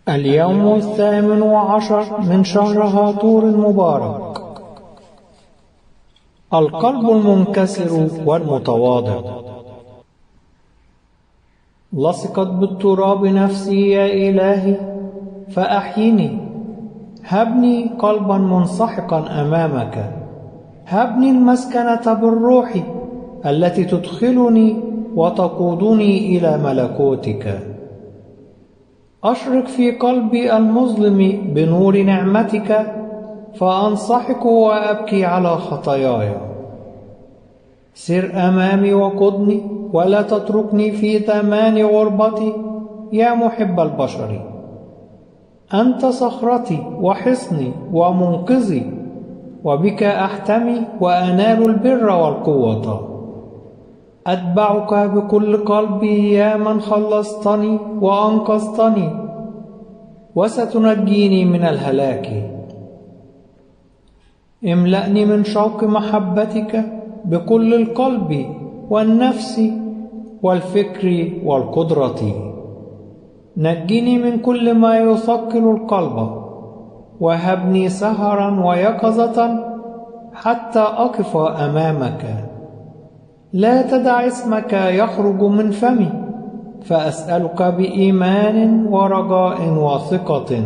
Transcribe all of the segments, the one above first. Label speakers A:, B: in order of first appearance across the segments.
A: اليوم 18 من شهر هاطور المبارك. القلب المنكسر والمتواضع. لصقت بالتراب نفسي يا إلهي فأحيني، هبني قلبا منسحقا أمامك، هبني المسكنة بالروح التي تدخلني وتقودني إلى ملكوتك. أشرق في قلبي المظلم بنور نعمتك، فأنسحق وأبكي على خطاياي. سر أمامي وقدني، ولا تتركني في زمان غربتي يا محب البشر. أنت صخرتي وحصني ومنقذي، وبك أحتمي وأنال البر والقوة. أتبعك بكل قلبي يا من خلصتني وأنقذتني، وستنجيني من الهلاك. املأني من شوق محبتك بكل القلب والنفس والفكر والقدرة. نجني من كل ما يثقل القلب، وهبني سهرا ويقظة حتى أقف أمامك. لا تدع اسمك يخرج من فمي، فأسألك بإيمان ورجاء وثقة.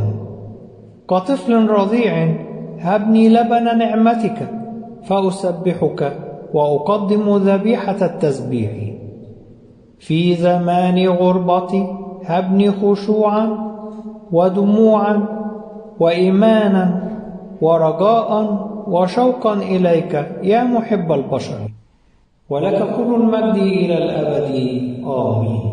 A: كطفل رضيع هبني لبن نعمتك، فأسبحك وأقدم ذبيحة التسبيح. في زمان غربتي هبني خشوعا ودموعا وإيمانا ورجاء وشوقا إليك يا محب البشر. ولك كل المجد إلى الأبد. آمين.